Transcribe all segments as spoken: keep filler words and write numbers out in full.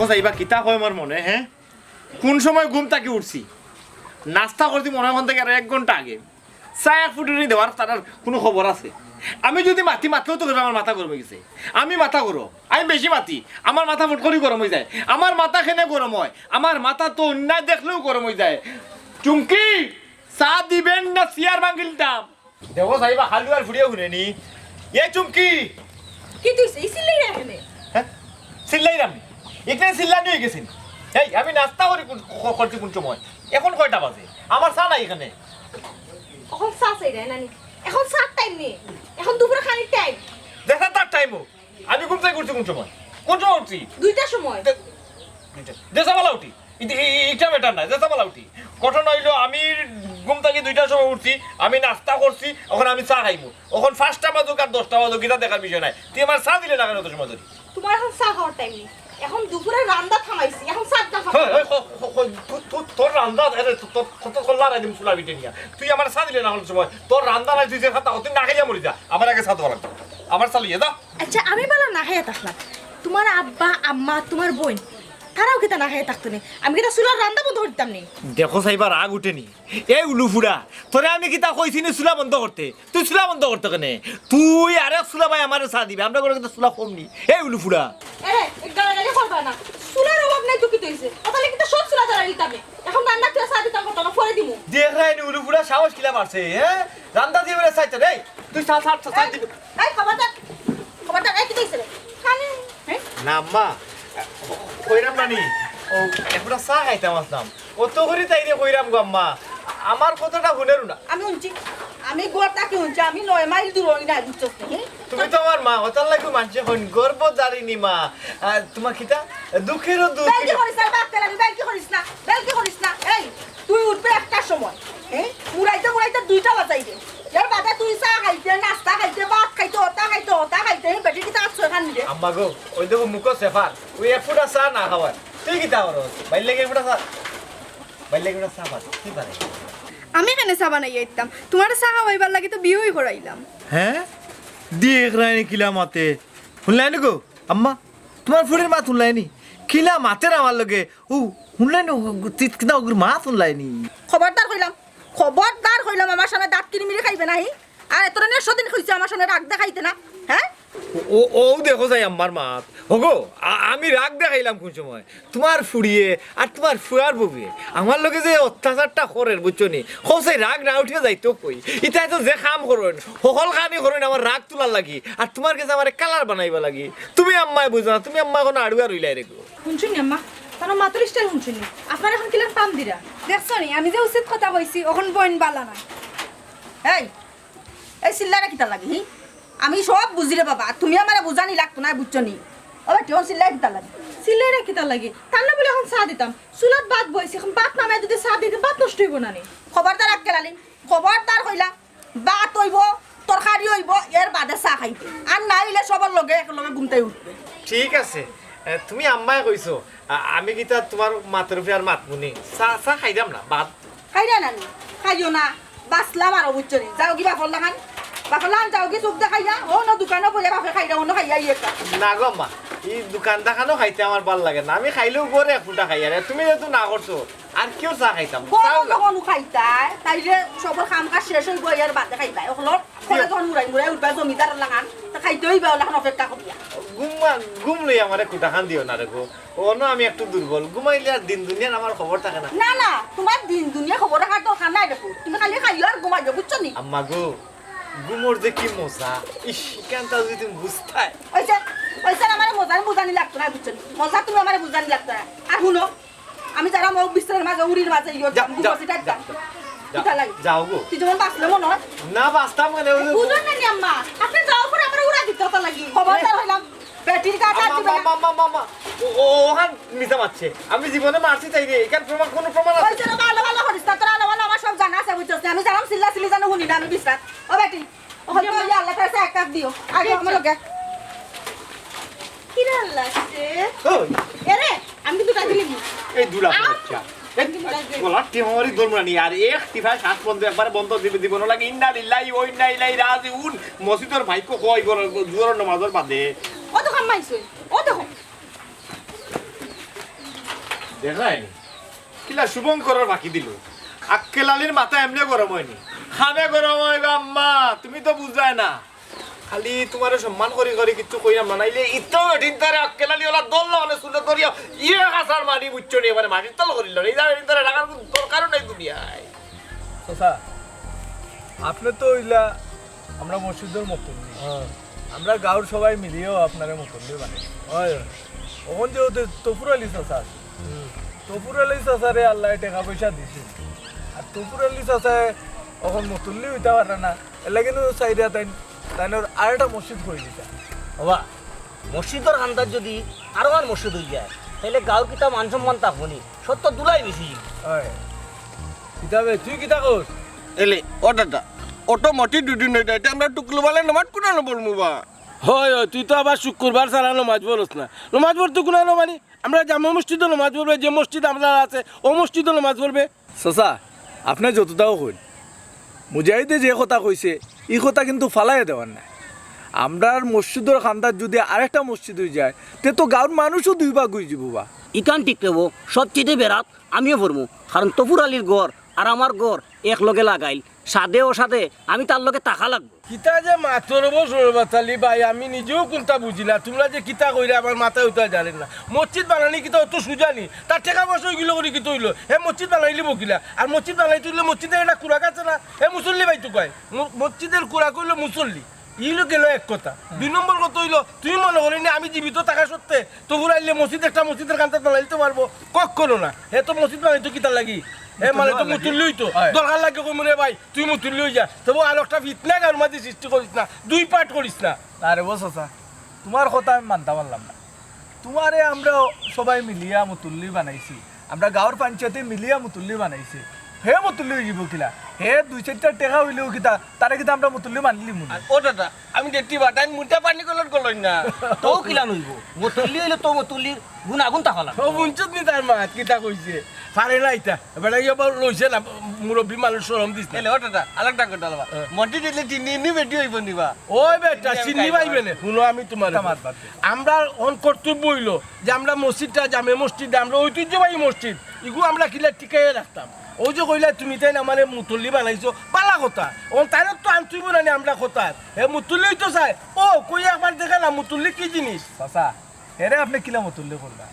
চাইবা কিতা কয় আমার মনে, হ্যাঁ? কোন সময় ঘুম থাকি উঠছি? নাস্তা করছি মনে হয় অখন থাকি আরো এক ঘন্টা আগে। চা এক ফুটুনি দেওয়ার তার আর কোনো খবর আছে? আমি যদি মাতি, মাতলেও তো আমার মাথা গরম অই গেছে। আমি মাথা গরম, আমি বেশি মাতি, আমার মাথা ফট করি গরম অই যায়। আমার মাথা কেনে গরম হয়? আমার মাথা তো অন্যায় দেখলেও গরম অই যায়। চুমকি, চা দিবেন না চেয়ার ভাঙিলতাম? দেখো চাইবা, হালুয়ার ফুড়িয়ে হুনেনি। এ চুমকি! কিতা অইছে? ই চিল্লাইরা কেনে? হ্যাঁ? চিল্লাইরাম নি? ইখানে চিল্লানি অই গেছে নি? এই, আমি নাস্তা করি কোন, ক-, করছি কোন সময়? অখন কয়টা বাজে? আমার চা নাই ইখানে। অখন চা চাইরায় নানি? অখন চার টাইম নি? অখন দুপুরে খানির টাইম। দেখা তার টাইম হোক। আমি ঘুম থাকি উঠছি কোন সময়? কোন সময় উঠছি? দুইটার সময়। দে-, দুইটা। যে সকালে উঠি। ইতি-, ই-, ই-, ইটা matter না, যে সকালে উঠি। ঘটনা অইলো, আমি ঘুম থাকি দুইটার সময় উঠছি, আমি নাস্তা করছি, অখন আমি চা খাইমু। অখন পাঁচটা বাজুক আর দশটা বাজুক, ইটা দেখার বিষয় নায়। তুই আমার চা দিলে না কেনে অত সময় ধরি? তুমার অখন চা খাওয়ার টাইম নি, অখন দুপুরে রান্দা থামাইছি, অখন চা দা খাও। হেই, হেই, ক-, ক-, ক-, তু-, তু-, তোর রান্দা, আরে, তু-, তোর, কত কল্লা রাই দিম চুলা পিঠে নিয়া। তুই আমার চা দিলে না কেনে অত সময়? তোর রান্দা নাই, তুই যে খাতা, তুই না খাইয়া মরি যা। আমার আগে চা দেওয়া লাগবে। আমার চা লইয়া যা। আচ্ছা, আমি বালা না খাইয়া থাকলাম, তুমার আব্বা, আম্মা, তুমার বইন, তারাও কিতা না খাইয়া থাকতো নি? আমি কিতা চুলার রান্দা বন্ধ করিতাম নি? দেখো চাইবা, রাগ উঠে নি? এই উলুফুড়া, তোরে আমি কিতা কইছি নি চুলা বন্ধ করতে? তুই চুলা বন্ধ করতে কেনে? তুই আরেক চুলা ভাই আমারে চা দিবে, আমরা কোনো কিতা চুলা কম নি? এই উলুফুড়া। এরে, এই গালাগালি করবা না। চুলার অভাব নাই তো কিতা অইছে? অতালে কিতা সব চুলা জ্বালাই দিতাম নি। অখন রান্দা তুই চা দিতাম করতো না, পরে দিমু। দেখরায়নি উলুফুড়া সাহস কিলা বাড়ছে, হ্যাঁ? রান্দা দিয়ে বেড়ে চাইতে রে। তুই চা, চা, চা, চা এই, দিবি। এই, খবরদার, খবরদার, এই, কিতা অইছে রে? খালি, হ্যাঁ? না, আম্মা, কইরাম নানি, ও, একটা চা খাইতাম আসলাম। অত করি তাইরে কইরাম গো, আম্মা, আমার কথাটা হুনের না। আমি হুনছি, আমি ঘর থাকি হুনছি, আমি নয় মাইল দূর অই না, বুঝছস নি? তুমি তো আমার মা, অতার লাগি মানষে কইন, গর্ভধারিণী মা। আর তুমার কিতা? দুঃখেরও দুঃখ। বেলকি করিস না, বাপ তেলানি, বেলকি করিস না, বেলকি করিস না। এই, তুই উঠবে একটার সময়, হ্যাঁ? মুড়াইতে মুড়াইতে দুইটা বাজাইবে। এর বাদে তুই চা খাইতে, নাস্তা খাইতে, ভাত খাইতে, অতা খাইতে, অতা খাইতে, এই বেটি কিতা আছছো এখান নিলে? আম্মা গো, ওই দেখো মুখো সেফার, ওই এক ফুটা চা না খাওয়ার। তুই কিতা করস? বাইর লাগি এক ফুটা চা, বাইর লাগি এক ফুটা চা পাস, তুই পারে। আমি কেনে চা বানাইয়া দিতাম? তুমারে চা খাওয়াইবার লাগি তো বিয়াই করাইলাম। হ্যাঁ? দেখরায়নি কিলা মাতে। হুনলায়নি গো, আম্মা? তুমার ফুড়ির মাত হুনলায়নি? কিলা মাতের আমার লগে। ও, হুনলায়নি? ও, তি-, কিতা ওগুর মাত হুনলায়নি? খবরদার কইলাম, খবরদার কইলাম, আমার সামনে দাঁত কিরিমিরি খাইবে নাহি। আর এতরে নিয়ে সদিন কইছি আমার সামনে রাগ দেখাইতে না, হ্যাঁ? ও, ও, ও দেখো চাই আম্মার মাত। হগো, আ-, আমি রাগ দেখাইলাম কোন সময়? তুমার ফুড়িয়ে আর তুমার ফুয়ার বউয়ে আমার লগে যে অত্যাচারটা করের, বুঝছো নি? কও চাই রাগ না উঠিয়া যাইতো কই। ইতায় তো যে কাম করইন, হকল কামই করইন আমার রাগ তুলার লাগি, আর তুমার গেছে আমারে কালার বানাইবার লাগি। তুমি আম্মায় বুঝো না, তুমি আম্মা অখন আড়ুয়া রইলায় রে গো। হুনছইন নি আম্মা, তারা মাতর style হুনছইন নি? আপনারা অখন কিলান পাম দিরা? দেখছো নি, আমি যে উচিত কথা কইছি, অখন বইন বালা না। এই, এই চিল্লাইরা কিতার লাগি, হি? আমি সব বুঝি রে বাবা, তুমি আমারে বুঝানি লাগতো না, বুঝছো নি? ও বেটি, অখন চিল্লাইরা কিতার লাগি? চিল্লাইরা কিতার লাগি? তার না বুলে অখন চা দিতাম, চুলাত ভাত বইছে, অখন ভাত নামাই যদি চা দিতে, ভাত নষ্ট অইবো না নি? খবরদার আক্কেল আলী, খবরদার কইলাম, ভাত অইবো, তরকারি অইবো, এর বাদে চা খাইবে। আর না অইলে সবর লগে এক লগে ঘুমতাই উঠবে। ঠিক আছে, এ, তুমি আম্মায় কইছো, আ-, আমি কিতা তুমার মাতর উপরে আর মাতমু নি? চা, চা খাইরাম না, বাদ। খাইরা না নি? খাইও না, বাঁচলাম আরো, বুঝছো নি? যাওগি বাফর লাখান, বাফর লাখান যাওগি চোখ দেখাইয়া, অনো দোকানো বইয়া বাফে খাইরা, অনো খাইয়া ইয়ে একটা। না গো আম্মা, ই দোকান দেখানো খাইতে আমার ভালা লাগে না, আমি খাইলেও ঘরে এক ফুটা খাই, আর তুমি যেহেতু না করছো, আর কিওর চা খাইতাম? ঘরো চাও না। যখন খাইতায়, তাইলে সবর কাম কাজ শেষ অইবো, এর বাদে খাইবায়। অখনর ঘরে যখন মুড়াই মুড়াই উঠবা, জমিদারর লাখান, তা খাইতে অইবা, অলাখান অপেক্ষা করিয়া। ঘুমা-, ঘুম লই আমারে কুটাখান দিও না রে গো। অনো আমি একটু দুর্বল, ঘুমাইলে আর দিন দুনিয়ার আমার খবর থাকে না। না, না, তুমার দিন দুনিয়া খবর রাখার দরকার নাই দেখো। তুমি খালি খাইও আর ঘুমাইও, বুঝছো নি? আম্মা গো, ঘুমর যে কি মজা। ইস, ইখানটা যদি তুমি বুঝতায়। অইছে, অইছে, আমারে মজা বুঝানি লাগতো না, বুঝছো নি? মজা তুমি আমারে বুঝানি লাগতো না। আর হুনো, আমি যারাম অউ বিছনার মাঝে, উড়ির মাঝে, ইয়ে, যাও, যাও, যাও, যাও, যাও। কিতা লাগি? যাও গো। তুই যেমন বাঁচলে মনে হয়। না, বাঁচতাম কেনে? ওই যে বুঝো না নি আম্মা, আপনে যাওয়ার পরে আমারে উড়া দিতে অতা লাগি। খবরদার কইলাম, বেটির গায়ে হাত দিবে না। আম্মা, আম্মা, আম্মা, আম্মা। ও, ও, অখান মিছা মাতছে। আমি জীবনে মারছি তাইরে। ইখান প্রমাণ, কোনো প্রমাণ আছে? ওই জন্য ভালো ভালো করিস না, তোর ভালো ভালো আমার সব জানা আছে, বুঝছস নি? আমি যারাম চিল্লা চিল্লি যেন হুনি না, আমি বিছনাত। ও বেটি, অখন তো ওই আল্লাহ তাআলা এক কাপ দিও। আগে আমার লগে। কিরা লাগছে? ওই। এরে, আমি কিন্তু কাজে লিখি। এই দুলা আ, বাচ্চা। এই আমি কিন্তু কাজে লিখি। গলার টিপ আমারই ধরবো না নি। আর এক টিপায় শ্বাস বন্ধ, একবারে বন্ধ দিবে, দিব না লাগে। ইন্না লিল্লাহি ওয়া ইন্না ইলাইহি রাজিউন। মসজিদর মাইকো কয় গো, জোহরর নামাজর বাদে। ও তো কামাইছে, ও তো। দেখায়নি। কিলা শুভঙ্করর ফাঁকি দিল। আক্কেল আলীর মাথা এমনে গরম অয়নি। খামে গরম অয় গো আম্মা, তুমি তো বুঝরায় না। খালি তুমারে সম্মান করি করি কিচ্ছু কইরাম না, নাইলে ইতো বেটিন তারে আক্কেল আলী ওলা দল না মানে চুলে ধরিয়া ইয়ে কাছার মারি বুঝছো নি, মানে মাটির তল করিল না। এই জায়গায় তারে রাখার কোনো দরকারও নাই দুনিয়ায়। চাচা, আপনে তো অইলা আমরা মসজিদর মুতল্লি। হ্যাঁ। আমরা গাঁওর সবাই মিলিয়াও আপনারে মুতল্লি বানাই। হয়, হয়। অখন যেহেতু তফুর আলী চাচা আছে, হুম। তফুর আলী চাচারে আল্লায় টেকা পয়সা দিছে। আর তফুর আলী চাচায় অখন মুতল্লি অইতা পারে না। এরলাগি নু চাইরা তাইন, তাইনর আরেকটা মসজিদ করি দিতা। বাবা, মসজিদর কান্দাত যুদি আরোয়ান মসজিদ অই যায়, তাইলে গাঁওর কিতা মান সম্মান থাকবো নি? সত্য দুলাই বেশি। হয়। কিতাবে, তুই কিতা কস? এলে, ও দাদা, অটো মটি দুদিন অই যায়, আমরা টুকলু বালে নমাজ কুনানো পড়মু বা? হয়, হয়, তুই তো আবার শুক্রবার ছাড়া নমাজ পড়স না। নমাজ পড়তে কুনানো মানে? আমরা জামে মসজিদো নমাজ পড়বে, যে মসজিদ আমরার আছে, ও মসজিদো নমাজ পড়বে। চাচা, আপনে যততাও কইন, মুজাহিদে যে কথা কইছে, ই কথা কিন্তু ফালাইয়া দেওয়ার নায়। আমরার মসজিদর কান্দাত যুদি আরেকটা মসজিদ অই যায়, তে তো গাঁওর মানুষও দুই ভাগ অই যিবো বা। ইখান ঠিক রেবো, সবচেয়ে বেড়াত আমিও পড়মু, কারণ তফুর আলীর ঘর আর আমার ঘর এক লগে লাগাইল, সাধে অসাধে আমি তার লগে থাকা লাগবো। কিতা যে মাতর অবো সরবতালি ভাই, আমি নিজেও কুনতা বুঝি না। তুমরা যে কিতা কইরা আমার মাথায় উতা জানে না। মসজিদ বানানি কিতা অত সুজা নি? তার টেকা পয়সা অইগিলো করি কিতা অইলো? হে মসজিদ বানাইলিবো কিলা? আর মসজিদ বানাইতে অইলে মসজিদর একটা কুরাক আছে না? হে মুসল্লি ভাই তো কয়। ম-, মসজিদর কুরাক অইলো মুসল্লি। ইলো গেলো এক কথা। দুই নম্বর কথা অইলো, তুমি মনো করো নি আমি জীবিত থাকা সত্ত্বে তফুর আলীয়ে মসজিদ একটা মসজিদর কান্দাত বানাইতে পারবো? কখনো না। হে তো মসজিদ বানাইতো কিতার লাগি? হে মানে তো মুতল্লি অইতো। হয়। দরকার লাগে কইমু রে ভাই, তুই মুতল্লি অই যা। তবু আর একটা ফিতনা গাঁওর মাঝে সৃষ্টি করিস না, দুই পাট করিস না। আরে ও চাচা, তুমার কথা আমি মানতাম পারলাম না। তুমারে আমরা সবাই মিলিয়া মুতল্লি বানাইছি, আমরা গাঁওর পঞ্চায়েতে মিলিয়া মুতল্লি বানাইছে। হে মুতল্লি অই যিবো কিলা? হে দুই চাইরটা টেকা অইলেও কিতা, তারে কিতা আমরা মুতল্লি মানিলিমু নি? আর ও দাদা, আমি দেখতে বা, তাইন মুটা পানি কলর গলইন না। তো কিলা নইবো? মুতল্লি অইলে তো মুতল্লির গুণাগুণ থাকা লাগবো। ও বুঝছত নি তার মাত কিতা কইছে? পারে না ইতা। বেটা ইয়ে বল লইছে না, মুরব্বি মানুষ শরম দিস না। এলে ও দাদা, আরেকটা কথা বলবা। হ্যাঁ। মন্টি দিলে চিনি নি বেটি অইবো নি বা? ওই বেটা, চিনি চিনি আমি পাইবে না। হুনো আমি তুমার কথা। মাত বাদ দে। আমরা অন কর্তব্য অইলো যে আমরা মসজিদটা জামে মসজিদে আমরা ঐতিহ্যবাহী মসজিদ, ইগু আমরা কিলা টিকাইয়া রাখতাম। অউ যে কইলা তুমি তাইন আমারে মুতল্লি বানাইছো, বালা কথা। অন তাইন তো আনতে অইবো না নি আমরা কথা। হে মুতল্লি অইতো চায়। ও, কই একবার দেখে না মুতল্লি কি জিনিস? চাচা, এরে আপনে কিলা মুতল্লি করবা?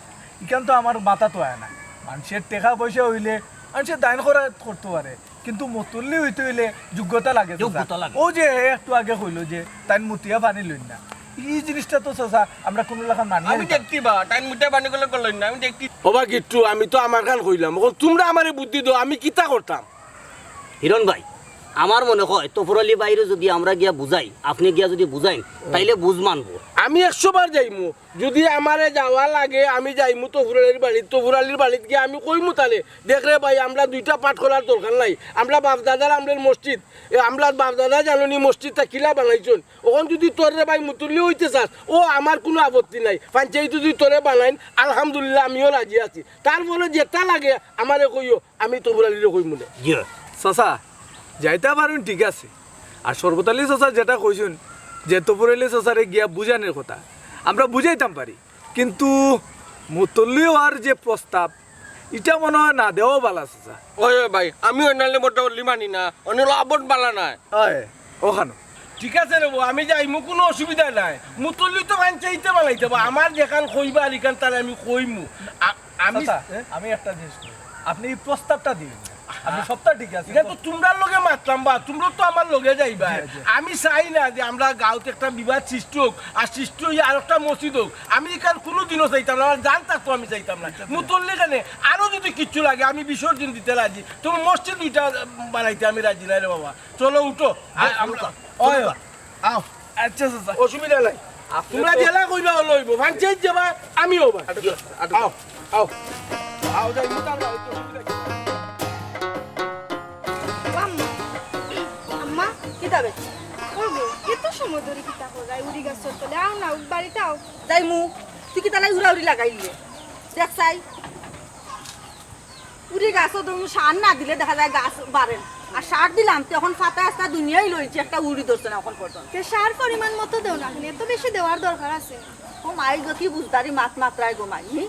ইখান তো আমার মাথাত আয় না। মানষের টেকা পয়সা অইলে মানষে দান খয়রাত করতো পারে, কিন্তু মুতল্লি অইতে অইলে যোগ্যতা লাগে, চাচা। যোগ্যতা লাগে। অউ যে হে একটু আগে কইলো যে তাইন মুতিয়া পানি লইন না, ই জিনিসটা তো, চাচা, আমরা কুনু লাখান মানি আমি না। দেখতে বা, তাইন মুটা পানি কলর গলইন না, আমি দেখতে। ওবা গিট্টু, আমি তো আমার খান কইলাম, অখন তুমরা আমারে বুদ্ধি দেও, আমি কিতা করতাম? হিরণ ভাই, আমার মনে অয় তফুর আলী ভাইরে যুদি আমরা গিয়া বুঝাই, আপনে গিয়া যুদি বুঝাইন, তাইলে বুঝ মানবো। আমি একশো বার যাইমু, যুদি আমারে যাওয়া লাগে, আমি যাইমু তফুর আলীর বাড়িত। তফুর আলীর বাড়িত গিয়া আমি কইমু তারে, "দেখ রে ভাই, আমরা দুইটা পাট করার দরকার নাই, আমরা বাপ দাদার আমলের মসজিদ, এ, আমরা বাপ দাদা জানো নি মসজিদটা কিলা বানাইছইন। অখন যুদি তোর রে ভাই মুতল্লি অইতে চাস, ও আমার কুনু আপত্তি নাই, পঞ্চায়েত যুদি তোরে বানাইন, আলহামদুলিল্লাহ, আমিও রাজি আছি। তারপরে যেটা লাগে আমারে কইও, আমি তফুর আলীরে কইমু নে।" জি। চাচা, যাইতা পারইন ঠিক আছে। আর শরবত আলী চাচা যেটা কইছইন যে তফুর আলী চাচারে গিয়া বুঝানির কথা, আমরা বুঝাইতাম পারি, কিন্তু মুতল্লি অওয়ার যে প্রস্তাব, ইটা মনে অয় না দেওয়াউ বালা, চাচা। ওই, ওই ভাই, আমি অইনালে মোটামুটি মানি না, অইনালে আবট বালা নায়। অয়, অখানো। ঠিক আছে রে বা, আমি যাইমু, কুনু অসুবিধা নাই। মুতল্লি তো পঞ্চায়েতে বানাইতে বা, আমার যেখান কইবা আর ইখান তারে আমি কইমু। আ-, আমি চাচা, আমি একটা জিনিস কই, আপনে ই প্রস্তাবটা দিন। আপনে সবটা ঠিক আছে। ইটা তো তুমরার লগে মাতলাম বা, তুমরা তো আমার লগে যাইবা। জি, জি। আমি চাই না যে আমরা গাঁওত একটা বিবাদ সৃষ্টি অউক, আর সৃষ্টি অইয়া আরোকটা মসজিদ অউক। আমি ইখান কুনুদিনও চাইতাম না, আমার জান থাকতো আমি চাইতাম না। মুতল্লি কেনে আরো যুদি কিচ্ছু লাগে, আমি বিসর্জন দিতে রাজি, তবে মসজিদ দুইটা বানাইতে আমি রাজি নায় রে বাবা। চলো উঠো। আ-, আমরা, চলো, ওই, চলো। আও। আচ্ছা, চাচা। অসুবিধা নাই। তুমরা যেলা কইবা অলা অইবো। পঞ্চায়েত যাবা, আমিও যাইমু। আও, আও। আও, যাইমু তার বাড়িত, অসুবিধা কি? ও আম্মা, আম্মা, কিতা বে? ও গো, এত সময় ধরি কিতা কররায়? উড়ি গাছর তলে, আও না, বাড়িত আও। যাইমু, তুই কিতা লাই উড়াউড়ি লাগাইলি? দেখ চাই। উড়ি গাছো তো সার না দিলে দেখা যায় গাছ বাড়ে না। আর সার দিলাম তো অখন পাতা আস্তা দুনিয়াই লইছে, একটা উড়ি ধরছে না অখন পর্যন্ত। তে সার পরিমাণ মতো দেও না, এত বেশি দেওয়ার দরকার আছে? ও মাই গো, কি বুঝদারি মাত মাতরায় গো মাই, হুম?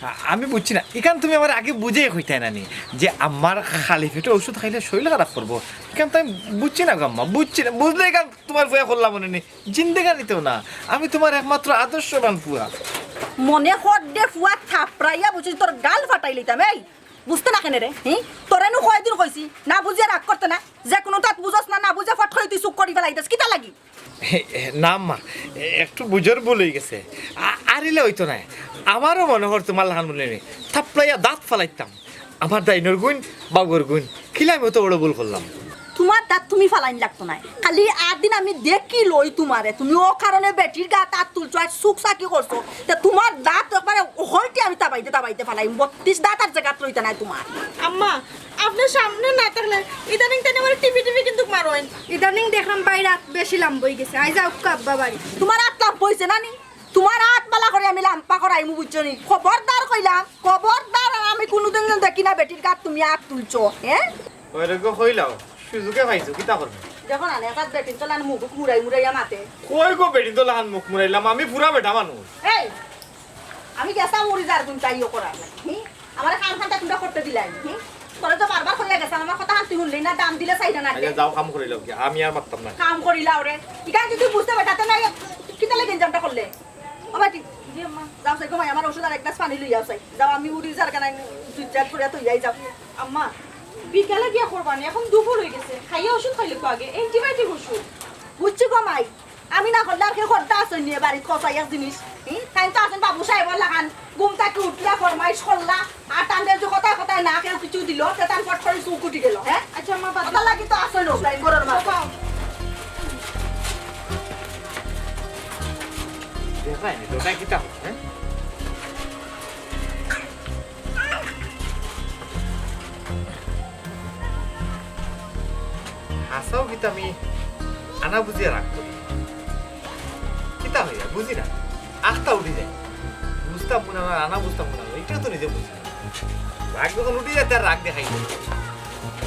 আ-, আমি বুঝছি না, ইখান তুমি আমারে আগে বুঝাইয়া কইতায় না নি যে আম্মার খালি পেটো ঔষধ খাইলে শরীল খারাপ করবো? ইখান তো আমি বুঝছি না গো আম্মা, বুঝছি না। বুঝলে ইখান তুমার ফুয়ায় করলাম অনে নি, জিন্দেগানিতেও না। আমি তুমার একমাত্র আদর্শবান ফুয়া। মনে কর দে ফুয়া থাপড়াইয়া বুঝছি তোর গাল ফাটাই লইতাম। এই বুঝতে না কেনে রে? হি? তোরে নু কয়দিন কইছি, না বুঝিয়া রাগ করতে না, যে কুনু তাত বুঝস না, না বুঝে ফট করি তুই চুপ করি ফালাই দেস, কিতা লাগি? না আম্মা, একটু বুঝর ভুল অইগেছে। আ-, আর ইলা অইতো নায়। আমারও মনে কর তুমার লাখান বুলে নি, থাপড়াইয়া দাঁত ফালাইতাম। আমার দাইনর গুইন, বাবুর গুইন, কিলা আমি অত বড় ভুল করলাম? তুমার দাঁত তুমি ফালাইন লাগতো নায়। খালি আর দিন আমি দেখিলই তুমারে, তুমি অউ কারণে বেটির গাত আত তুলছো, আর চুক চাকি করছো। তে তুমার দাঁত একবারে হলটি আমি তাবাইতে তাবাইতে ফালাইমু। বত্রিশ দাঁত আর জাগাত রইতা নায় তুমার। আম্মা, আপনে সামনে না থাকলে ইদানিং তাইন আমারে টিপি টিপি কিন্তু মারইন। ইদানিং দেখলাম ভাইর আত বেশি লাম্বা অইগেছে। আইজ আউক্কা আব্বা বাড়ি। তুমার আত লাম্বা অইছে না নি? তুমার আত বালা করি আমি লাম্বা করাইমু, বুঝছো নি? খবরদার কইলাম, খবরদার, আর আমি কুনুদিন যেন দেখি না বেটির গাত তুমি আত তুলছো, হে? ওই রে গো, কইলাও, সুযোগে পাইছো, কিতা করবে? দেখো না, নেকাত বেটিন তো লান মুখ মুড়াই মুড়াইয়া মাতে। কই গো বেটিন তো লান মুখ মুড়াইলাম, আমি পুরা বেটা মানুষ। এই, আমি গেছাম উড়ি যার গুন তাইও করার লাগি, হি? আমারে কাম খানটা তুমরা করতে দিলায় নি, হি? তোরে তো বারবার কইয়া গেছাম, আমার কথা খান তুই হুনলি না, দাম দিলে চাইরা না। আচ্ছা, যাও, কাম করিলাও গিয়া, আমি আর মাততাম না। কাম করিলাও রে, ইখান যদি বুঝতে পারতাতে না, কিতা লাগি ইঞ্জামটা করলে? ও বেটি, জি আম্মা। যাও চাই ঘুমাই, আমার ঔষধ আর এক গ্লাস পানি লইয়া চাই। যাও, আমি উড়ি যার কেন, দুই চার করে তুই যাই যাও। আম্মা, বিকালে গিয়া করবানি, এখন দুপুর অইগেছে, খাইয়া ঔষধ খাইলে তো আগে, অ্যান্টিবায়োটিক ঔষধ। বুঝছি গো মাই, আমি না করলে আর কেউ করতে আসইন নি বাড়িত, কষাই এক জিনিস। হুম? তাইন তো আছইন বাবু সাহেবর লাখান, ঘুম থাকি উঠিয়া ফরমাইশ করলা, আর তানরে যে কথায় কথায় না কেউ কিছু দিল, তে তান ফট করি চুক উঠি গেল, হ্যাঁ? আচ্ছা, আম্মা, বাদ কথা লাগি তো আসইন নি, তাই ঘরর মাঝে। বাবা। দেখায় নি, ওটা কিতা হয়, হ্যাঁ? হাছাউ কিতা আমি আনা বুঝিয়া রাগ করি। কিতা হইয়া বুঝি না, আখতা উঠি যায়। বুঝতাম মনে হয়, আনা বুঝতাম মনে হয়, এটাও তো নিজে বুঝি না। রাগ যখন উঠি যায়, তার রাগ দেখাই যায়।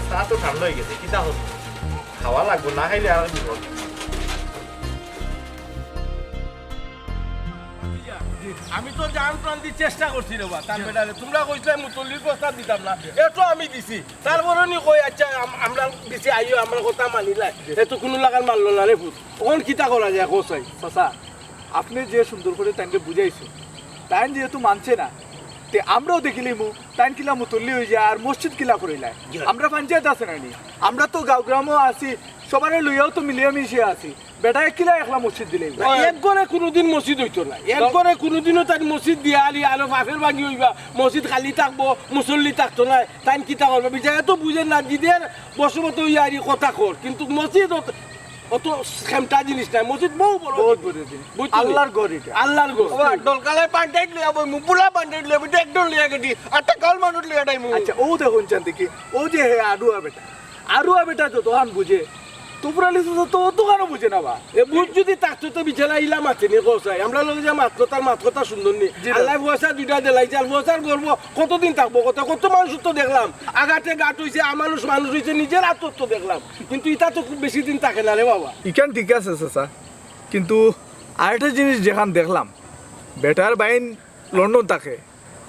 চা তো ঠান্ডা হয়ে গেছে, কিতা হবে? খাওয়া লাগবো, না খাইলে আর বিপদ। আমি তো জান প্রাণ দি চেষ্টা করছি রে বা, তার বেটারে। তোমরা কইছলায় মুতল্লির প্রস্তাব দিতাম না, এ তো আমি দিছি। তারপরে নি কই, আচ্ছা, আম-, আমরা দিছি, আইও, আমরা কথা মানিলায়। এ তো কুনু লাখান মানলো না রে পুত। অখন কিতা করা যায়, কও চাই? চাচা, আপনে যে সুন্দর করি তাইনরে বুঝাইছইন, তাইন যেহেতু মানছে না, তে আমরাও দেখিলিমু, তাইন কিলা মুতল্লি অইযায় আর মসজিদ কিলা করিলায়। জি। আমরা পঞ্চায়েত আছে না নি? আমরা তো গাঁও গ্রামও আছি, সবারে লইয়াও তো মিলিয়া মিশিয়া আছি। বেটায় কিলা একলা মসজিদ দিলে? না, এক ঘরে কুনুদিন মসজিদ অইতো না। এক ঘরে কুনুদিনও তাইন মসজিদ দিয়া আলি আলো বাফের ভাঙি অইবা, মসজিদ খালি থাকবো, মুসল্লি থাকতো নায়, তাইন কিতা করবা? বিচারে তো বুঝের না, জিদের বশবর্তী অইয়া আরি কথা কর, কিন্তু মসজিদ অত, অত খেমটা জিনিস নায়, মসজিদ বউ বড়। বহুত বড় জিনিস। বুঝছো নি? আল্লাহর ঘর ইটা। আল্লাহর ঘর। বাবা, ডলকালায় পান্ডাইত লইয়া বই, মুপুলা পান্ডাইত লইয়া বই, একজন লইয়া গেছি, আর তা কাল মানুষ লইয়া টাইমু। আচ্ছা, ও দেখুন চান দেখি, ও যে হে আড়ুয়া বেটা, আড়ুয়া বেটা যতখান বুঝে, তুফরালি চাচা তো অতখানও বুঝে না বা। এ বুঝ যদি থাকতো তো বিচারা ইলা মাতে নি, কও চাই। আমরার লগে যে মাতলো, তার মাত কথা সুন্দর নি। জি না। আল্লায় পয়সা দুইটা দিলাইছে, আর পয়সার গর্ব কতদিন থাকবো? কত, কত মানুষ তো দেখলাম, আগাতে ঘাট অইছে, মানুষ, মানুষ অইছে, নিজের আত্মত তো দেখলাম, কিন্তু ইটা তো খুব বেশি দিন থাকে না রে বাবা। ইখান ঠিক আছে চাচা, কিন্তু আরেকটা জিনিস যেখান দেখলাম, বেটার বাইন লন্ডন থাকে,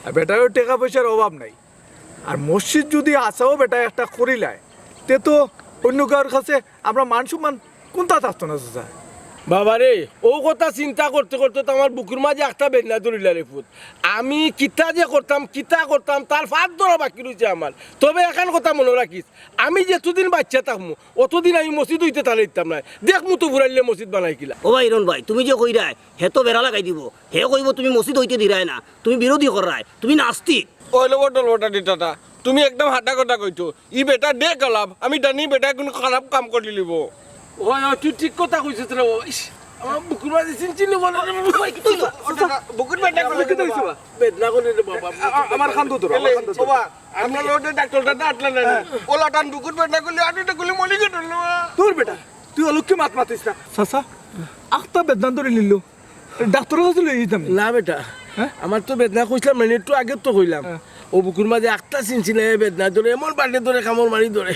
আর বেটারও টেকা পয়সার অভাব নাই। আর মসজিদ যদি আছাও বেটা একটা করিলায়, তে তো অন্য কারোর কাছে আমরা মান সম্মান কুনতা থাকতো না, চাচা? বাবা রে, ও কথা চিন্তা করতে করতে তো আমার বুকুর মাঝে একটা বেদনা ধরিলা রে পুত। আমি কিতা যে করতাম, কিতা করতাম, তার ফাঁদ ধরা বাকি রইছে আমার। তবে এখান কথা মনো রাখিস, আমি যেতদিন বাইচ্চা থাকমু, অতদিন আমি মসজিদ অইতে তালে দিতাম নায়। দেখমু তো ফুরাইলে মসজিদ বানাই কিলা। ও ভাই ইরন ভাই, তুমি যে কইরায়, হে তো বেড়া লাগাই দিবো। হে কইবো তুমি মসজিদ অইতে দিরায় না, তুমি বিরোধী কররায়, তুমি নাস্তিক। ওই লো বটল বটা দিতাটা, তুমি একদম হাটা কথা কইছো। ই বেটা ডে কালাব, আমি জানি বেটা কুনু খারাপ কাম করিলিবো। ওই, ওই, তুই ঠিক কথা কইছস রে বাবা। ইস, আমার বুকুর মাঝে চিনচিনি বলে রে বাবা। ওই, কিতা অইলো? ওটা বুকুর বেদনা করে রে বাবা। বেদনা করে রে বাবা। আ-, আ-, আমার কান্দো ধরো, আমার এলে, কান্দো ধরো। বাবা, আমরা রোডে ডাক্তারটা না আটলে না। হ্যাঁ। ওলা টান বুকুর বেদনা করলে, আটুটা করলে মলি কেটে না। দূর বেটা, তুই অলক্ষী মাত মাতিস না। চাচা, আখতা বেদনা ধরিলিলো। ডাক্তারর কাছে লই যাইতাম নি? না বেটা, হ্যাঁ? আমার তো বেদনা কইছলাম না, একটু আগে তো কইলাম। হ্যাঁ। ও বুকুর মাঝে আখতা চিনচিনাইয়া বেদনা ধরে, এমন বাটে ধরে, কামড় মারি ধরে।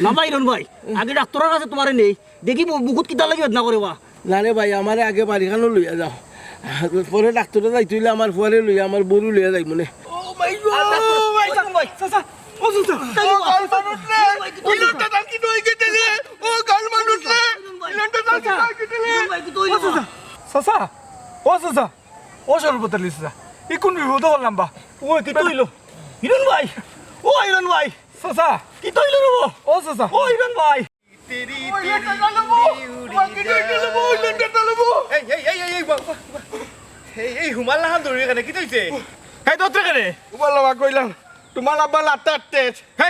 না ভাই, ইরন ভাই, আগে ডাক্তারর কাছে তুমারে নেই, দেখি বু-, বুকুত কিতার লাগি বেদনা করে বা। না রে ভাই, আমারে আগে বাড়িখানো লইয়া যাও। পরে ডাক্তারে যাইতে অইলে আমার ফুয়ারে লইয়া আমার বউরে লইয়া যাইমু নে। ও মাই গড! চাচা, ও চাচা! ও গাল মানুষ রে! ও ইলনটা তার কিতা অই গেছে রে? ও গাল মানুষ রে! ইলনটা তার কিতা অই গেছে রে? ও চাচা! চাচা! ও চাচা! ও সর্বতালি চাচা! ই কোন বিপদো পড়লাম বা? ও কিতা অইলো? হিরন ভাই! ও হিরন ভাই! চাচা! কিতা অইলো রে বা? ও চাচা! ও হিরন ভাই! এই, এই, এই, এই, এই, ওয়া, ওয়া, ওয়া। এই, এই, হুমার লাখান দৌড়ি কেনে, কিতা অইছে? এই, দৌড় কেনে? উবাল্লা বা কইলাম, তুমার আব্বা লাত্তা আটতে। হে?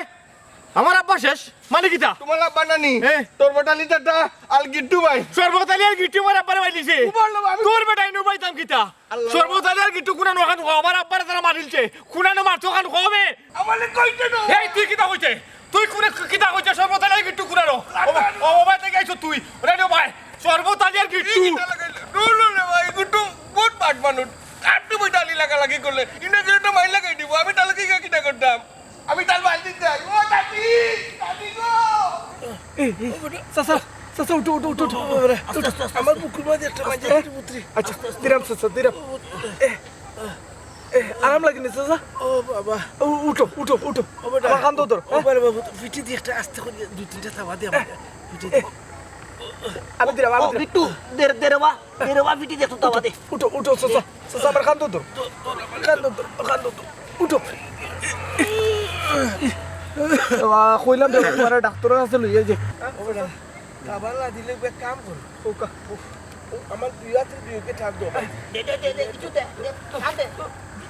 আমার আব্বা শেষ? মানে কিতা? তুমার আব্বা নানি? হে? তোর বেটা লিজাটা আর গিট্টু ভাই। শরবত আলী আর গিট্টু আমার আব্বারে মারিলিছে। উবাল্লা বা আমি তোর বেটা ইনো পাইতাম কিতা? আল্লাহ। শরবত আলী আর গিট্টু কুনানো খান কও, আমার আব্বারে তারা মারিলছে। কুনানো মারতো খান কও বে। আমারে কইতে না। এই, তুই কিতা কইতে? তুই কুনে কিতা কইতে? শরবত আলী আর গিট্টু কুনানো? ও বা-, ও বাবা, থেকে আইছো তুই। ওরে রে ভাই, শরবত আলী আর গিট্টু। এই কিতা লাগাইলে? নো, নো, নো ভাই, গিট্টু বহুত বাট মানুষ। আর তুমি ডালি লাগালাগি করলে, ইনে গেলে তো মাইর লাগাই দিব। আমি তাহলে কি কিতা করতাম? আমি তার বাড়ি দিতে যাই। ও দাদি, দাদি গো। এই, এই, চাচা, চাচা, উঠো, উঠো, উঠো, উঠো। আস্তে, আস্তে, আস্তে, আমার আস্তে। বুকুর মাঝে একটা মাঝে আস্তে, একটা পুত্রি। আচ্ছা, আস্তে, আস্তে। দিলাম চাচা, দিলাম। এ, এ, আরাম লাগেনি চাচা? ও বাবা। উ-, উঠো, উঠো, উঠো। ও বেটা। আমার কান্দো ধর, ও হ্যাঁ? বাবা, বাবা, পিঠে দিয়ে একটা আস্তে করে দুই তিনটা থাবা দে আমার। এ, পিঠে এ, দিয়ে। আমি দিলাম, আমি ও, দিলাম। বিট্টু, দে, দে রে বা, দে রে বা, পিঠে দিয়ে একটা থাবা দে। উঠো, উঠো, চাচা। চাচা, আমার কান্দো ধর। কান্দো ধর, কান্দো ধর। উঠো। বাবা, কইলাম যে তোমার ডাক্তারের কাছে লইয়া যে। ও বেটা। কাবার না দিলে এক কাম কর। ও কা-, ও, ও, আমার দুই হাতে দুই ওকে ঠাক দাও। দে, দে, দে, দে, কিছু দে, দে, টান দে।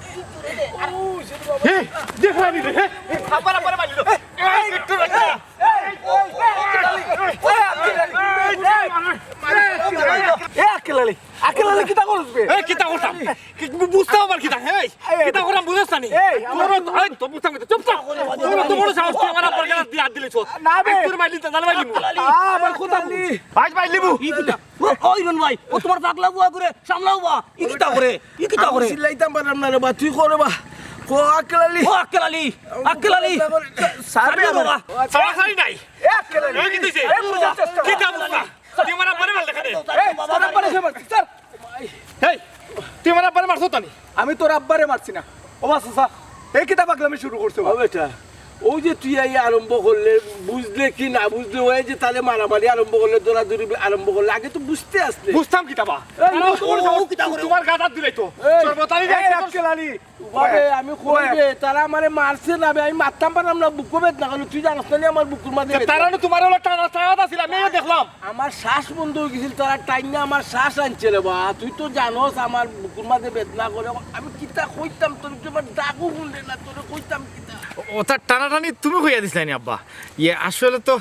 কিছু জোরে দে। আর ও, সে তো বাবা। এই, দেখো আমি রে, এই, এই, আবার, আবার মারি দিল। এই, এই, একটু রাখ। এই, এই, এই, এই, এই, আক্কেল আলী, আক্কেল আলী, কিতা করস বে? এই, কিতা করতাম? কি, বু-, বুঝতাম আবার কিতা? এই, এই, কিতা করতাম বুঝছ না নি? এই, আমার তোর তো, এই, তো বুঝতাম কিতা? চুপ থাক। তোর তো বড় সাহস, তুই আমার আব্বার গায়ে হাত দি-, হাত দিলে চোখ। না বে। তোর মাইলি তো, জান মাইলি মু। আ, আমার কথা বুঝ। ভাই, মাইলি মু। ই কিতা? ও, ও ইমন ভাই, ও তোমার পাগলা বুয়া করে, সামলাও বা। ই কিতা করে? ই কিতা আমি করে? চিল্লাইতাম পারলাম না রে বা, তুই কর বা। ও আক্কেল আলী। ও আক্কেল আলী, আক্কেল আলী। ছাড় রে বাবা। ছাড়া ছাড়ি নাই। এ আক্কেল আলী। এ কি দিছে? এ বুঝার চেষ্টা কর। কিতা বুঝা? তুই আমার আব্বারে মারলে কেনে? এই, তোর আব্বারে কে মারছে? স্যার। এই, তুই আমার আব্বারে মারছস নি? আমি তোর আব্বারে মারছি না। ও বা চাচা, এই কিতা পাগলামি শুরু করছো বা? ও বেটা, ওই যে তুই এই আরম্ভ করলে, বুঝলে কি না বুঝলে, ওই যে তাহলে মারামারি আরম্ভ করলে, দৌড়াদৌড়ি আরম্ভ করলে, আগে তো বুঝতে আসলে। বুঝতাম কিতা বা? এই, তারা ও, তো বড় ও, সাহস, কিতা করে? তোমার গাদার দিলাই তো। এই, শরবত আলী এই, দেখছে তো। আক্কেল আলী, উবারে, ওবারে, আমি কই ওবারে। রে, তারা আমারে মারছে না বে, আমি মারতাম পারলাম না, বুকো বেদনা করলো, তুই জানোস না নি আমার বুকুর মাঝে তে বেদনা। তারা না তোমার ওলা টানা টানা আছিল, আমি এই দেখলাম। আমার শ্বাস বন্ধ অই গেছিল, তারা টাইনা আমার শ্বাস আনছে রে বা, তুই তো জানোস আমার বুকুর মাঝে বেদনা করে, আমি কিতা কইতাম তোর, তুই আমার ডাকও শুনলে না, তোরে কইতাম কিতা? ও, ও তার টানাটানি তুমি কইয়া দিছিলা নি আব্বা? ইয়ে, আসলে তো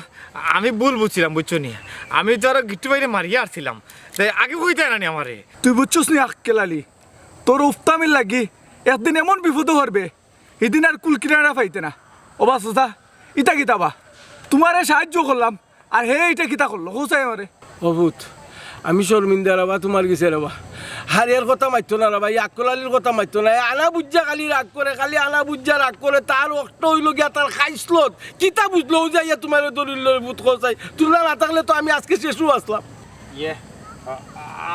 আমি ভুল বুঝছিলাম, বুঝছো নি? আমি তো আরো গিট্টু ভাইরে মারিয়া আসছিলাম, তাই আগে কইতে না নি আমারে। তুই বুঝছস নি আক্কেল আলী, তোর উফতামির লাগি একদিন এমন বিপদে পড়বে, হিদিন আর কুল কিনারা পাইতে না। ও বা চাচা, ইটা কিতা বা? তোমারে সাহায্য করলাম, আর হে ইটা কিতা করলো? কও চাই আমারে। ও পুত, আমি শর্মিন্দা রে বা, তোমার গেছে রে বা। আর এর কথা মাততো না রে বা, ই আক্কেল আলীর কথা মাততো না। এ আনা বুঝা খালি রাগ করে, খালি আনা বুঝা রাগ করে। তার অক্ত অইলো গিয়া তার খাইছলত। কিতা বুঝলো? ও যাইয়া তোমারে ধরিল রে পুত, কও চাই। তোমরা না থাকলে তো আমি আজকে শেষও আসলাম। ইয়ে, আ-,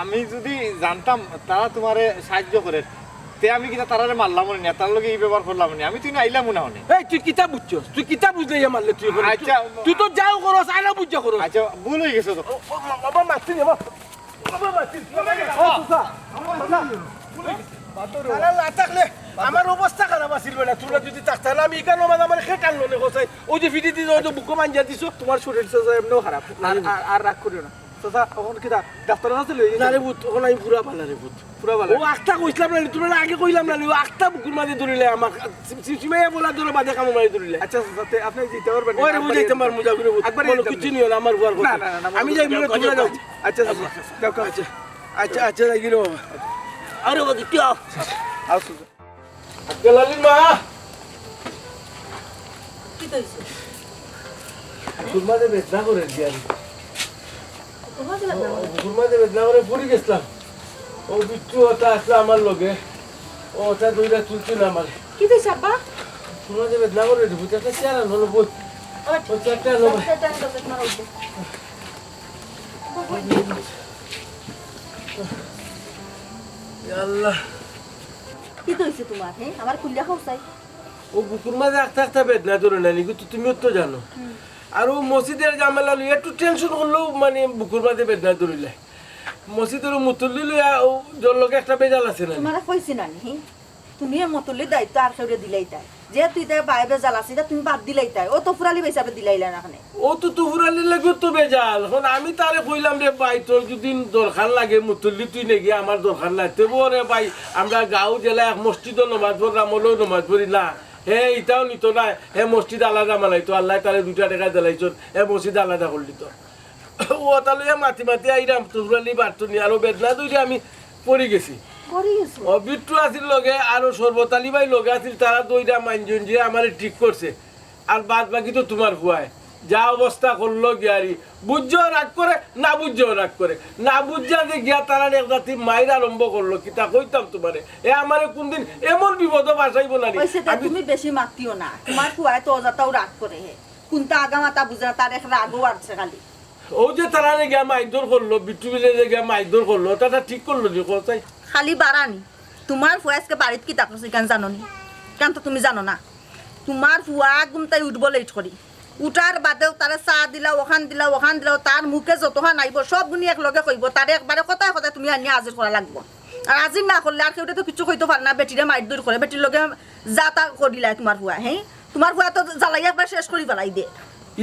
আমি যদি জানতাম তারা তোমারে সাহায্য করে, তে আমি কিতা তারারে মারলাম নি, তার লগে ই ব্যবহার করলাম নি, আমি তুই না আইলাম না অনে। এই, তুই কিতা বুঝছস? তুই কিতা বুঝলে ইয়া মারলে তুই এখন? আচ্ছা। তুই তো যাও করস, আনা বুঝা করস। আচ্ছা, ভুল অই গেছে তো। ও, ও, মা-, বাবা মারছি রে, বাবা। বাবা মারছি। ও, চাচা, চাচা। তারা না থাকলে আমার অবস্থা খারাপ আছিল বেটা। তোমরা যদি থাকতা না, আমি এখানে আমার, আমার খেট আনলো না, কও চাই। ওই যে ফিটি দিছো, ওই যে বুকো মাঞ্জা দিছো। তোমার শরীর চাচা এমনিও খারাপ। আর, আর, আর রাগ করিও না। চাচা, অখন কিতা? ডাক্তারের কাছে লই না রে পুত, অখন আমি পুরা ভালা রে পুত, পুরা ভালা। ও আখতা কইছিলাম না, তোমরা আগে কইলাম না, ও আখতা বুকুর মাঝে ধরিলে আমার, সিম-, সিম-, সিমাইয়া বলা ধরে বাদে কামো মারি ধরিলে। আচ্ছা, চাচা, তে আপনি যাইতে পারবেন না? ওই রে, আমি বুঝাইতে পারবো, মজা করে বুঝ-, একবার মনে যাইতাম। কিছু নিও না, আমার বুয়ার না, কথা। না, না, না, আমি যাই, মনে যাও, তোমরা যাও। যাও। আচ্ছা, চাচা, যাও, যাও। আচ্ছা, আচ্ছা, যাই গিয়ে বাবা। আরে বাবা, কি আও? আও, চাচা। আক্কেল আলীর মা! কিতা অইছে? বুকুর মাঝে বেদনা করে দিয়া। বুকুর মাঝে বেদনা করে? বুকুর মাঝে বেদনা করে পড়ি গেছিলাম। ও বিট্টু ওটা আসলো আমার লগে। ও ওটা দুইটা তুলছিল আমার। কিতা অইছে আব্বা? বুকুর মাঝে বেদনা করে রে, বুঝতে একটা চেয়ার আনো, লো, বই। ও, ও চেয়ারটা আনো, বই। চেয়ারটা আনো, বেদনা করছে। বই, বই। আল্লাহ। কিতা অইছে তুমার, হে? আমারে খুলিয়া কও চাই। অউ বুকুর মাঝে আখতা আখতা বেদনা ধরে না নি, কিন্তু তুমিও তো জানো। আর অউ মসজিদর ঝামেলা লইয়া একটু টেনশন করলেউ মানে বুকুর মাঝে বেদনা ধরিলায়। মসজিদর অউ মুতল্লি লইয়া অউ জর লগে একটা বেজাল আছে না নি? তুমারে কইছি না নি, হে? তুমি এ মুতল্লির দায়িত্ব আর কেউরে দিলাইতায়। যেহেতু ইতা বায় বেজাল আছে, ইতা তুমি বাদ দিলাইতায়। অউ তো ফুরালি হিসাবে দিলাইলা না কেনে? অউ তো তুফুরালির লাগিউ তো বেজাল। অখন আমি তারে কইলাম, "রে ভাই, তোর যদি দরকার লাগে মুতল্লি, তুই নেগি, আমার দরকার নাই।" তে বো রে ভাই, আমরা গাঁও জেলা এক মসজিদো নমাজ পড়রাম, অলাউ নমাজ পড়ি না। হে ইতাও নিতো না, হে মসজিদ আলাদা বানাইতো, আল্লায় তারে দুইটা টেকা দিলাইছইন, হে মসজিদ আলাদা করিলিতো। অউ অতা লইয়া মাতি মাতি আইরাম, তুফুরালি বাড়তো নি, আরো বেদনা ধরিয়া আমি পড়ি গেছি। পড়ি গেছো? অউ বিট্টু আছিল লগে, আরো শরবত আলী ভাই লগে আছিল, তারা দুইটা মাইনজন যে আমারে ঠিক করছে। আর বাদ বাকি তো তুমার ফুয়ায় যা অবস্থা করলো গিয়ারি, বুঝিয়াও রাগ করে, না বুঝিয়াও রাগ করে। না বুঝিয়া যে গিয়া তারার এক জাতি মাইর আরম্ভ করলো, কিতা কইতাম তুমারে। এ আমারে কুনদিন এমন বিপদো ফাঁসাইবো না নি। অইছে তে, আমি তুমি বেশি মাতিও না। তুমার ফুয়ায় তো অযথাও রাগ করে হে। কুনতা আগামাতা বুঝে না, তার এক রাগও আছে খালি। অউ যে তারারে গিয়া মাইরধর করলো, বিট্টু বিলে যে গিয়া মাইরধর করলো, অতা ঠিক করলো নি, কও চাই? খালি বাড়ানি। তুমার ফুয়া আইজকে বাড়িত কিতা করছে, ইখান জানো নি? ইখান তো তুমি জানো না। তুমার ফুয়া ঘুমতাই উঠবো লেইট করি। উঠার বাদেউ তারে চা দিলাও, অখান দিলাও, অখান দিলাও, তার মুখে যতখান আইবো, সবগুনি একলগে কইবো। তারে একবারে কথায় কথায় তুমি আনিয়া হাজির করা লাগবো। আর হাজির না করলে আর কেউরে তো কিচ্ছু কইতো পারে না, বেটিরে মাইরধর করে, বেটির লগে যা তা করিলায় তুমার ফুয়া, হে? তুমার ফুয়া তো জ্বালাইয়া একবারে শেষ করি ফালাই দে।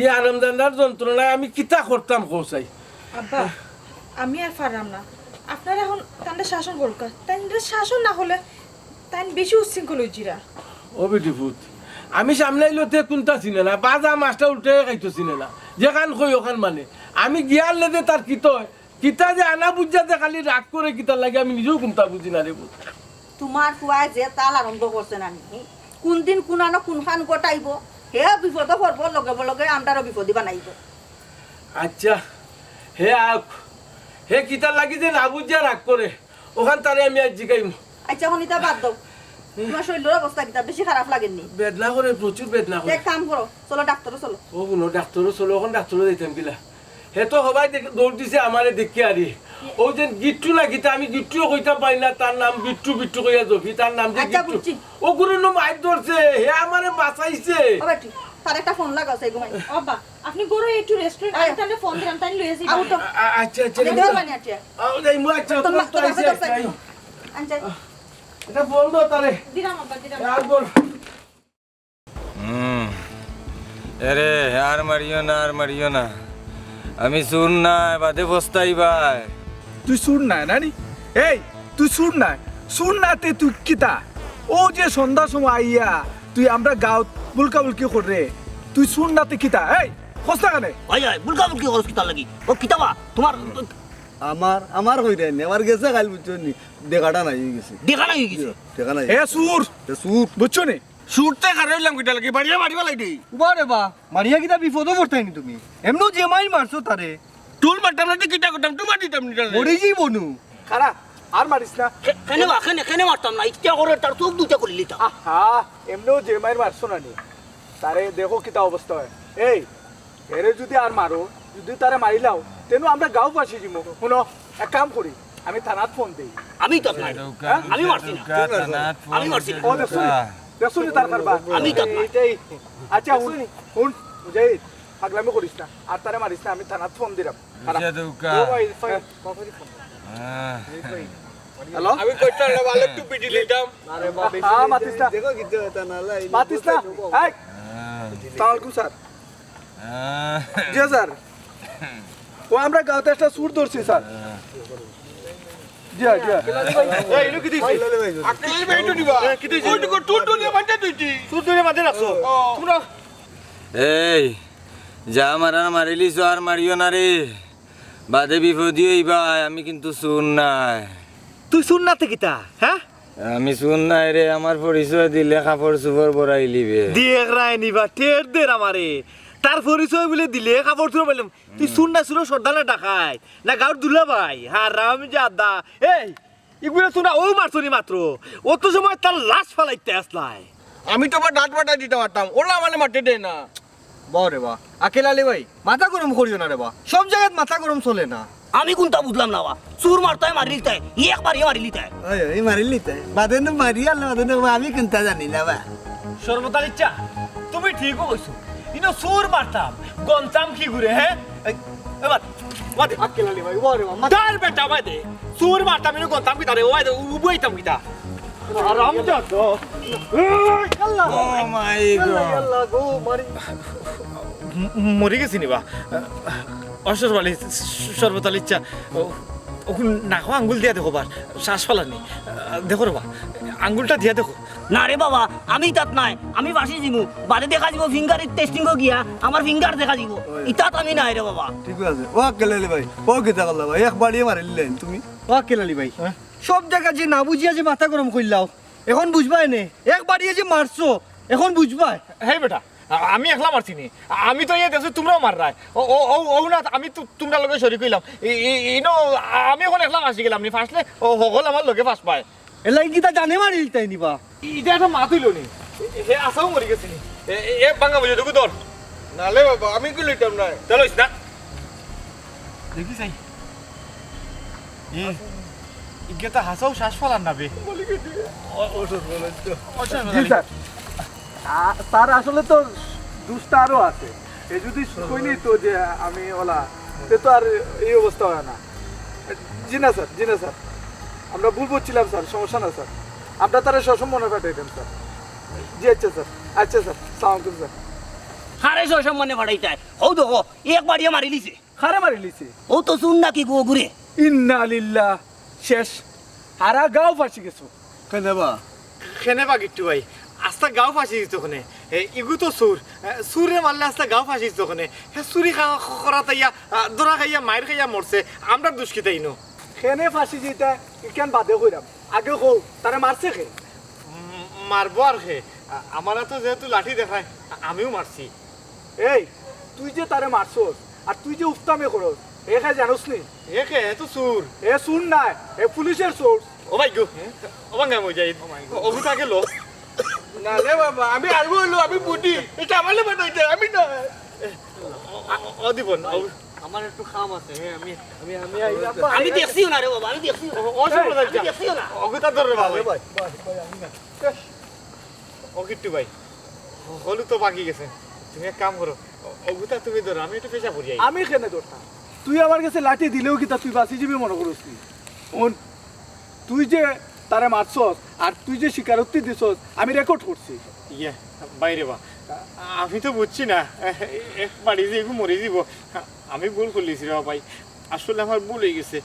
ই আরামদান্দার যন্ত্রণায় আমি কিতা করতাম, কও চাই? আব্বা, আমি আর পাররাম না। আপনারা অখন তানরে শাসন করউক্কা। তানরে শাসন না করলে তাইন বেশি উচ্ছৃঙ্খল অইযিরা। ও বেটি ফুত, আমি সামনে আইলে তে কুনতা চিনে না, বাজা মাছটা উল্টে খাইতো চিনে না, যেখান কই অখান মানে। আমি গিয়ার লেদে তার কিতা অয়, কিতা যে আনা বুঝা যে খালি রাগ করে কিতার লাগি, আমি নিজেও কুনতা বুঝি না রে ফুত। তুমার ফুয়ায় যে তাল আরম্ভ করছে না নি, কুনদিন কুনানো কুনখান ঘটাইবো, হে বিপদো পড়বো, লগে লগে আমরারও বিপদি বানাইবো। আচ্ছা, হে আউক, হে কিতার লাগি যে না বুঝিয়া রাগ করে, অখান তারে আমি আইজ জিকাইমু। আচ্ছা, অখন ইতা বাদ দেও। তুমার শরীলর অবস্থা কিতা? বেশি খারাপ লাগের নি? বেদনা করে, প্রচুর বেদনা করে। এক কাম করো, চলো ডাক্তারো চলো। ও হুনো, ডাক্তারো চলো, অখন ডাক্তারো যাইতাম কিলা? হে তো হবায় দেখ-, দৌড় দিছে আমারে দেখিয়া আরি। অউ যে গিট্টু না কিতা, আমি গিট্টুও কইতাম পারি না, তার নাম বিট্টু, বিট্টু কইয়া জপি, তার নাম যে আচ্ছা, গিট্টু। বুঝছি। অগুরে নু মাইর ধরছে, হে আমারে বাঁচাইছে। ও বেটি, তার একটা ফোন লাগাও, সেই ঘুমাই। ও আব্বা, আপনি ঘরো একটু rest করইন, আমি আয়। তাইলে ফোন দিরাম, তাইন লইয়া যাইবা। আউ তো। আ-, আ-, আচ্ছা, আচ্ছা, আমি আচ্ছা। ঘরো বানি আটিয়া। আও, যাই, মু আচ্ছা, তোমার তোমার তো তো আইছে, আইছে। আইও। আনছে। এটা বন্ধ তারে। দিরাম আব্বা, দিরাম। আর বল। হুম। এরে, আর মারিও না, আর মারিও না। আমি চুর নায়, বাদে পস্তাইবায়। তুই চুর নায়, না নি? এই, তুই চুর নায়। চুর না তে তুই কিতা? অউ যে সন্ধ্যার সময় আইয়া তুই আমরার গাঁওত বুলকাবুলকি কররে, তুই চুর না তে কিতা? এই, কস না কেনে? ভাই, ভাই, বুলকাবুলকি করস কিতার লাগি? ও কিতা বা? তুমার আমার, আমার কইরায় নি, আমার গেছে কাইল বুঝছো নি, দেখাটা নাই অই গেছে। দেখাটা নাই অই গেছে? দেখাটা নাই। এ চুর! এ চুর! বুঝছো নি? চুর তে কারে অইলাম কিতার লাগি? বাড়িয়া মারিবা লাগি। উবা রে বা, মারিয়া কিতা বিপদো পড়তায় নি তুমি? এমনেউ যে মাইর মারছো তারে। তুল মারতাম না তে কিতা করতাম? তুমার দিতাম নি তারে। মরি যাইবো নু। খারা, আর মারিস না। খে-, খেনে মা-, খেনে, খেনে মারতাম না। ইচ্ছা করে তার চউখ দুইটা খুলি লিতাম। আহা, এমনেউ যে মাইর মারছো না নি। তারে দেখো কিতা অবস্থা অয়। এই, এরে যুদি আর মারো, যুদি তারে মারিলাও, তে নু আমরা গাঁও ফাঁসি যিমু। হুনো, এক কাম করি, আমি থানাত ফোন দেই। আমি তো নাই। হ্যাঁ? আমি মারছি না। আমি মারছি না। ও, দেখছো নি? দেখছো নি তার কারবার? আমি তো নাই। এইটাই। আচ্ছা, হুন, হুন, মুজাহিদ, পাগলামি করিস না। আর তারে মারিস না, আমি থানাত ফোন দিরাম। খারাপ। ও ভাই, ফাইন। হ্যাঁ। হ্যালো? আমি কইতাম না, ভালো একটু পিটি দিতাম। আরে বাবা, হ্যাঁ, মাতিস না। দেখো, কিচ্ছু হতো না, লাই। মাতিস না। এই। হ্যাঁ। সালাম আলাইকুম, স্যার। হ্যাঁ। জি, স্যার। ও, আমরা গাঁওত একটা চুর ধরছি, স্যার। জি, জি। এই, ইনো কিতা অইছে? আক্কেল ভাই, ইনো দিবা। এ, কিতা অইছে? ওই তো টুল টুল দিয়ে বান্ধা তুই কি? চুর ধরে বান্ধা রাখছো? ও। তোমরা এই, যা মারার মারিলিছো, আর মারিও না রে। বাদে বিপদি অইবায়, আমি কিন্তু চুর নায়। তুই চুর না তে কিতা, হ্যাঁ? আমি চুর নায় রে, আমার পরিচয় দিলে কাপড় চুপড় বড়াইলিবে। দিয়ে একরায় নিবা, টের দের আমারে। তার পরিচয় বুলে দিলে কাপড় চুপড় বড়াইলিবে। তুই চুর না, চুরর সর্দার না ডাকাইত, না গাঁওর দুলাভাই, হারামজাদা। এই, ইগুরে তো না, অউ মারছো নি মাত্র। অত সময় তার লাশ ফালাইতে আসলায়। আমি তো আবার দাঁত ফাটাই দিতাম পারতাম, ওলা মানে মারতে দেয় না। বাহ রে বাহ। আক্কেল আলী ভাই, মাথা গরম করিও না রে বা। সব জাগাত মাথা গরম চলে না। আমি কুনতা বুঝলাম না বা। চুর মারতায় মারিলিতায়, ই একবারই মারিলিতায়। ওই, ওই মারিলিতায়। বাদে নু মারি আনলে বাদে নু আমি কুনতা জানি না বা। সর্বতার ইচ্ছা, তুমি ঠিকও কইছো। ইনো চুর মারতাম, গনতাম কিগুরে, হে? এই, এবার, বাদে। আক্কেল আলী ভাই, ওরে বাবা, মাথা- দার বেটা, বাদে। চুর মারতাম, ইনো গনতাম কিতারে, ওই দে, উবাইতাম কিতা। আরাম যা তো। এই, আল্লাহ। Oh my God। আল্লাহ গো, মারি। ম-, মরি গেছি নি বা? অসর বালি, সর্বতার ইচ্ছা। ও, ওখান নাকো আঙ্গুল দিয়া দেখো বার, শ্বাস ফালানি। দেখো রে বা, আঙ্গুলটা দিয়া দেখো। না রে বাবা, আমি তাত নাই, আমি ফাঁসি দিমু। বাদে দেখা দিব, ফিঙ্গার টেস্টিং গিয়া আমার ফিঙ্গার দেখা দিব। ওই। ইতাত আমি নাই রে বাবা। ঠিক আছে। ও আক্কেল আলী ভাই, ও কিতা করলা ভাই? এক বাড়িয়ে মারিলিলাইন তুমি। ও আক্কেল আলী ভাই, হ্যাঁ? সব জাগা যে না বুঝিয়া যে মাথা গরম করলাও, এখন বুঝবায় নে। এক বাড়িয়ে যে মারছো, এখন বুঝবায়। হেই বেটা, আ-, আমি একলা মারছি নি। আমি তো ইয়ে দেখছি, তোমরাও মাররায়। ও, ও, ও, ও না, আমি তো তোমরা লগে শরিক অইলাম। ই-, ই-, ইনো আমি এখন একলা ফাঁসি গেলাম নি, ফাঁসলে ও হকল আমার লগে ফাঁসবায়। এর লাগি কিতা জানে মারিলিতায় নি বা? ইটা একটা মাত অইলো নি। এ, এ, আসাও মরি গেছে নি। এ, এ, এ, ভাঙ্গা বুঝে ঢুকু ধর। নালে বাবা, আমি কি লইতাম না। চলো, ইস না। দেখি চাই। এ, ইগে তো হাসাও শ্বাস ফালার না বে। অ-, অসুস্থ মনে হচ্ছে। অসুস্থ জি, স্যার। আ, তার আসলে তো দুষ্টা আরো আছে। এ যদি কইনি তো যে আমি ওলা, তে তো আর এই অবস্থা হয় না। জি না স্যার, জি না স্যার, আমরা ভুল বুঝছিলাম স্যার, সমস্যা না স্যার, আমরা তারে সসম্মানে পাঠাইতাম স্যার। জি আচ্ছা স্যার, আচ্ছা স্যার, সালাম আলাইকুম স্যার। হারে সসম্মানে পাঠাইতায়, হউ দেখো, এক বাড়িয়ে মারিলিছে। হারে মারিলিছে। ও তো চুর নাকি গো গুরে। ইন্না লিল্লাহ, শেষ। হারা গাঁও ফাঁসি গেছো। কেনে বা? কেনে বা গিট্টু ভাই, আস্তা গাঁও ফাঁসি দিত কেনে? এ, ইগু তো চুর। এ, চুরে মারলে আস্তা গাঁও ফাঁসি দিত কেনে? হে চুরি খা-, খ-, করাত আইয়া, আ, ধরা খাইয়া, মাইর খাইয়া মরছে। আমরার দুষ কিতা ইনো? কেনে ফাঁসি দিতা, ইখান বাদে কইরাম। আগে কও, তারে মারছে কে? উম, মারবো আর কে? আ-, আমার তো যেহেতু লাঠি দেখায়, আ-, আমিও মারছি। এই, তুই যে তারে মারছস, আর তুই যে উফতামে করস, এ কে জানোস নি? এ কে? এ তো চুর। এ চুর নায়, এ পুলিশের চোর। ও ভাই গো, ও ভাঙ্গা মুজাহিদ, ও ভাই গো। ও, ওগু তাকে লো। না রে বাবা, আমি আরবো হলো, আমি বুদ্ধি। এটা আমার লেবার নয়, এটা আমি না। ও, ও, ও দিব না, ও। আমার একটু কাম আছে, হ্যাঁ, আমি, আমি, আমি আই, আব্বা, আমি আই, দেখছিও না রে বাবা, আমি দেখছিও না। ও, ও সব আমি দেখছিও না। ওগু তা ধর রে বাবা। আরে ভাই, ভাই, ভাই, আমি না। ও কিট্টু ভাই, হলু তো বাকি গেছে, তুমি এক কাম করো, ও-, ওগুতা তুমি ধরো, আমি একটু পেশা করি আই। আমি কেনে ধরতাম? তুই আমার গেছে লাঠি দিলেও কিতা তুই বাঁচি যাবি মনে করস নি? হুন, তুই যে তারে মারছস আর তুই যে স্বীকারোক্তি দিছস, আমি রেকর্ড করছি। ইয়ে, বাইরে বা, আমি তো বুঝছি না, এক বাড়ি যে এগু মরি দিব, আমি ভুল করলিছি রে ভাই, আসলে আমার ভুল অই গেছে।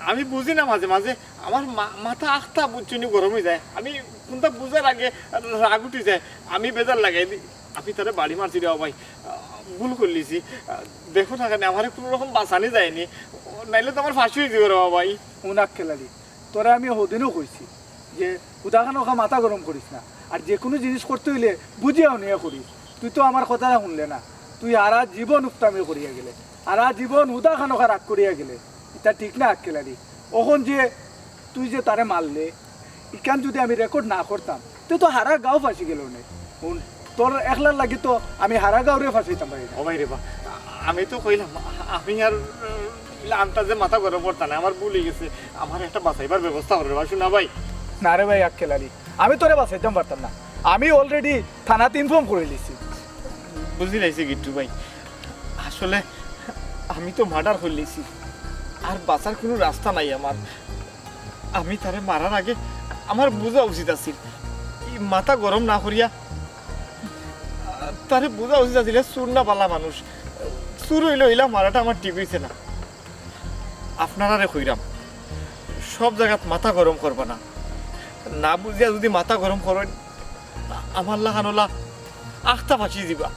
আমি বুঝি না মাঝে মাঝে আমার মা-, মাথা আখতা বুঝছনি গরম অই যায়। আমি কুনটা বুঝার আগে রাগ উঠি যায়। আমি বেজার লাগাই দি-, আমি তারে বাড়ি মারছি রে ভাই, ভুল করলিছি। দেখো না কেনে আমারে কুনু রকম বাঁচানি যায়নি, নাইলে তো আমার ফাঁসি অই যাইবো রে ভাই। হুন আক্কেল আলী, তোরে আমি হদিনও কইছি যে হুদা খানোখা মাথা গরম করিস না, আর যে কুনু জিনিস করতে অইলে বুঝিয়া হুনিয়া করিস। তুই তো আমার কথাটা হুনলে না, তুই হারা জীবন উফতামি করিয়া গেলে, হারা জীবন হুদা খানোখা রাগ করিয়া গেলে, ইটা ঠিক না আক্কেল আলী। অখন যে তুই যে তারে মারলে, ইখান যুদি আমি রেকর্ড না করতাম, তে তো হারা গাঁও ফাঁসি গেলো নে। হুন, তোর একলার লাগি তো আমি হারা গাঁওরে ফাঁসাইতাম পারি না। ও ভাই রে বা, আমি তো কইলাম, আমি আর, উম, আন্তাজে মাথা গরম করতাম না, আমার ভুল অই গেছে, আমার একটা বাঁচাইবার ব্যবস্থা করো রে বা, শুনা ভাই। না রে ভাই আক্কেল আলী, আমি তোরে বাঁচাইতাম পারতাম না, আমি already থানাত ইনফর্ম করিলিছি। বুঝিলাইছি গিট্টু ভাই, আসলে আমি তো মার্ডার করিলিছি, আর বাঁচার কুনু রাস্তা নাই আমার। আমি তারে মারার আগে আমার বুঝা উচিত আছিল, ই মাথা গরম না করিয়া তারে বুঝা উচিত আছিল, এ চুর না ভালা মানুষ। চুর অইলে অইলা, মারাটা আমার ঠিক অইছে না। আপনারারে কইরাম, সব জাগাত মাথা গরম করবা না, না বুঝিয়া যুদি মাথা গরম করইন, আমার লাখান অলা আখতা ফাঁসি দিবা।